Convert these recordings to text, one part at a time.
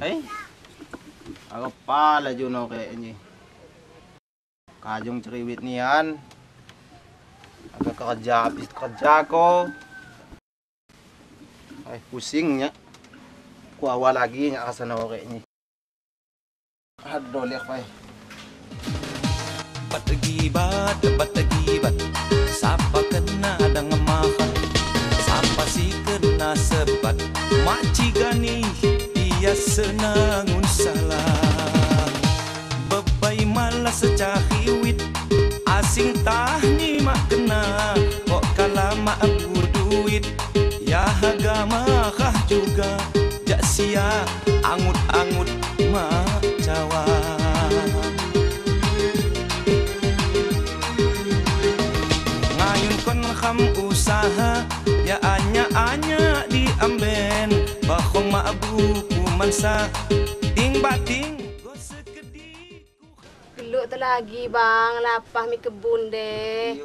Eh, apa laju no kayaknya. Kajung ceriwit nian. Agak kerja habis kerja ko. Eh, pusingnya. Ku awal lagi nyak rasana kayaknya. Aduh, lihat pai. Bat gibat, bat gibat. Sapa kena dengan makan, sapa si kena sebat. Makci gani ia senangun salah. Bebai malas secahiwit, asing tah ni mak kena. Kok kalah mak duit, ya agama kah juga. Jak sia angut-angut mak cawa. Ngayun kon kham usaha, ya anya-anya diamben. Bakhong mak buku mansa, ting bating Geluk tu lagi bang, lapah mi kebun deh.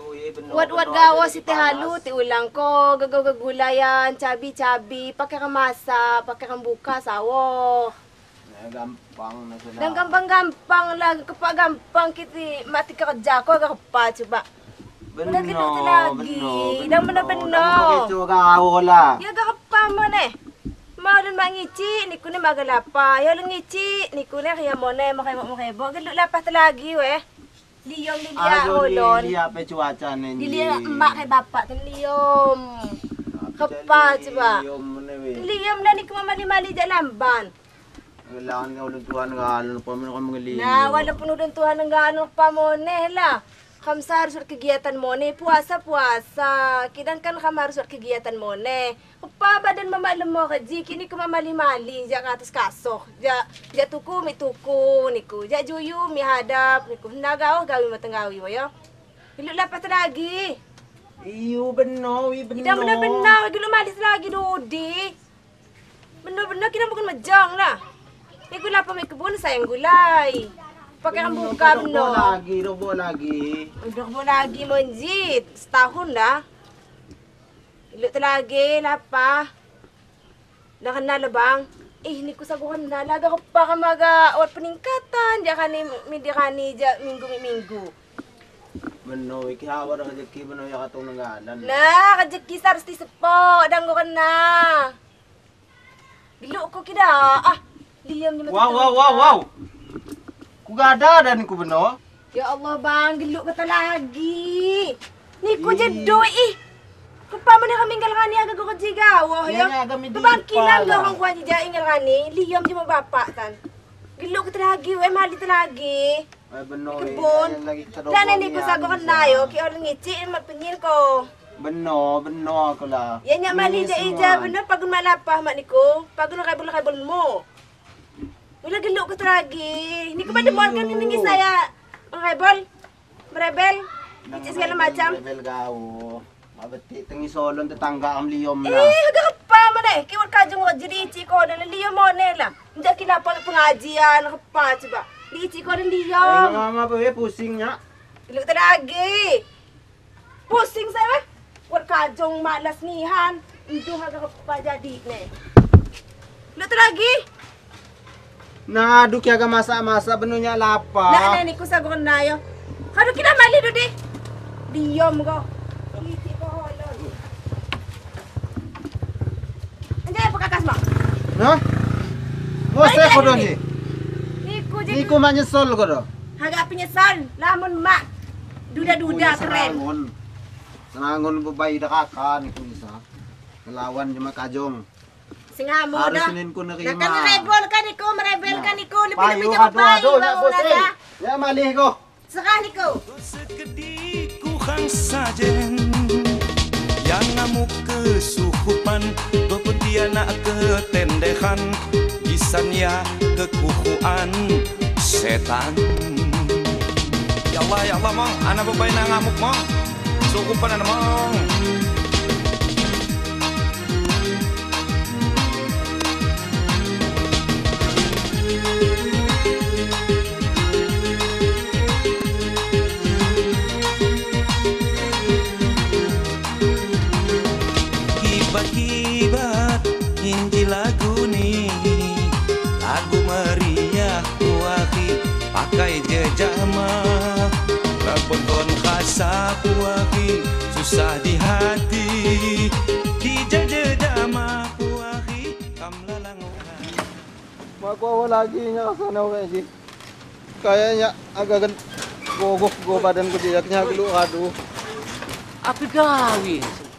Wat-wat gawa si teh halu, ti ulang ko, gagaw-gagulayan, cabi-cabi, pakai kemasa, pakai kembuka sawo. Gampang na sila. Dan gampang-gampang lah, kepak gampang kita mati kerja ko agak kepak coba. Benar, lagi. Dan benar-benar. Begitu gawa lah. Ya gak kepak mana? Malun mak ngici, niku ni maga lapah. Ya lu ngici, niku ni kaya mone, makai mak makai bo. Geluk lapah tu lagi weh. Liom lilia holon. Lilia pe cuaca ni. Lilia emak kai bapak tu liom. Kepak coba. Liom dah niku mali-mali jak lamban. Kailangan nga ulun Tuhan nga ano pa mo kami. Nah, walaupun ulun Tuhan nga ano pa mo ne lah. Kamsa harus kegiatan mo ne, puasa-puasa. Kidan kan kam harus kegiatan mo ne. Kepa badan mama lemo kaji, kini ko mamali-mali ja ka atas kasok. Ja ja tuku mi tuku niku. Ja juyu mi hadap niku. Nagaw gawi matanggawi mo yo. Iluk lapat lagi. Iyo beno, i beno. Tidak benar-benar, gilo malis lagi dodi. Benar-benar kina bukan majang lah. Ni gula pa may kebun sayang gulay. Pakai ang buka no. Lagi, robo lagi. Robo lagi monjit. Setahun dah. Iluk tu lagi, lapa. Dah kenal lah bang. Eh, ni ku saguhan na. Laga ko pa ka maga wat peningkatan. Ja kani midi kani ja minggu minggu. Beno, ikihawa na kajeki beno ya katong nanggalan. Nah, kajeki harus disepo. Danggo ka na. Giluk ko kida. Ah. Diam ni. Wow, wow, wow, wow. Kugada dan ku beno. Ya Allah bang, geluk kata lagi. Ni ku jedoi ih. Kepa mana kami inggal kani agak ku kerja wah ya. Kebangkilan kau orang kuat je inggal kani, liam je bapak tan. Geluk kata lagi, weh mali lagi. Eh beno. Kebun. Dan ni ku sago kena yo, ki orang ngicik mat penyil ko. Beno, beno aku lah. Ya nyak mali je ija beno pagun malapah mak niku, pagun kabul-kabul mo. Mula geluk ke lagi. Ni kepada muan kan ni saya rebel. Merebel. Icik segala macam. Rebel gau. Mabeti tengi solon tetangga am liom lah. Eh, agak apa mana? Ki war kajung jadi icik ko dan liom mone lah. Ndak kina pengajian apa coba. Di icik ko dan liom. Eh, mama pe pusingnya. Geluk ke lagi. Pusing saya weh. War kajung malas nihan. Itu agak apa jadi ne. Geluk lagi. Nah, aduh kia masak-masak benunya lapar. Nah, nah, niku sago kena yo. Kadu kita mali dodi. Diam kau. Isi ko holon. Anjay apa kakas mak? Nah? Ngose ko doni. Niku je. Niku mak nyesol ko do. Haga penyesal lamun mak. Duda-duda keren. Senangun bebai dah kakak niku bisa. Kelawan cuma kajong. Singamo dah. Harus ku nerima. Nah, kan merebel kan niku, merebel kan niku, lebih-lebih jauh bayi bang nasa. Ya malih ko. Serah niku. Sekediku hang sajen. Yang ngamuk kesukupan, anak ketendehan, bisannya kekukuan setan. Ya Allah mong, anak babai na ngamuk mong, sukupan anak mong. Kibat-kibat inji lagu ni, lagu pakai jejama. Rapoton khasa puahi susah di hati. Di jejama puahi kam lalanguhan. Maku awal lagi nya rasana orang sih. Kayaknya agak gogok go badan ku tidaknya gelu aduh. Api gawi.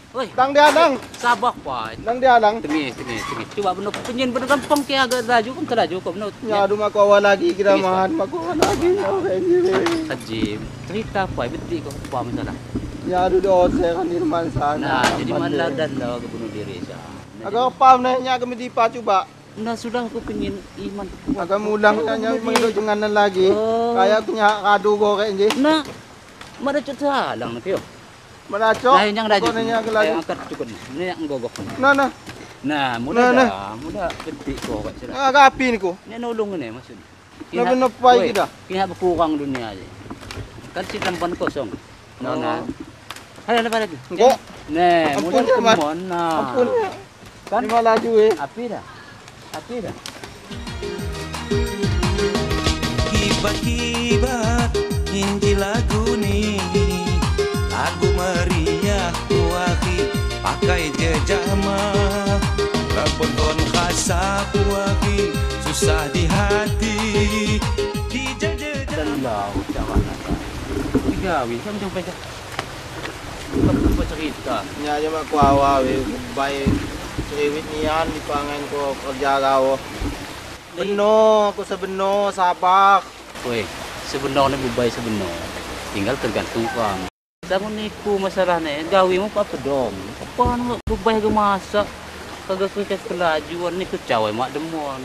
Oi. Dang dialang. Sabak pak. Dang dialang. Tengi. Coba bener penyin bener gampang ke agak laju kom terlaju kom bener. Ya aduh maku awal lagi kita mahan maku awal lagi orang ini. Sajim. Cerita apa betik kau apa masalah? Ya aduh dosa kan di rumah sana. Nah, jadi mana dan lah ke bunuh diri sah. Agak paham nanya ke medipa coba. Nah sudah aku penyin iman. Agak mulang nanya mengiduk janganan lagi. Kayak aku nyak kadu goreng je. Nah, mana cut salang nak yo. Meracok. Nah, yang laju. Yang angkat cukup. Ini yang gogok. Nah. Nah, mudah dah. Mudah ketik kok sudah. Agak api ni ko. Ini nolong ni maksudnya. Nak benar pai kita. Kina berkurang dunia je. Kan si tampan kosong. Nah. Hai lepas lagi. Engkau. Nah, mudah kemon. Nah. Ampun. Kan lima laju eh. Api dah. Api dah. Kibat-kibat inji lagu ni. Lagu meriah puahi pakai jejama. Rapoton khasa puahi susah di hati. Di jejama. Dan lau cawan nak. Tiga win sama jumpa je. Bukan cerita. Nya je mak kuawa we baik cerewet nian di pangan ko kerja kau. Beno aku sebeno sabak. Woi, sebeno ni bubai sebeno. Tinggal tergantung kau. Sama niku masalah ni, gawi mu apa dong? Apa nak bubai ke masak? Kagak kerja kelajuan ni kecawai mak demon.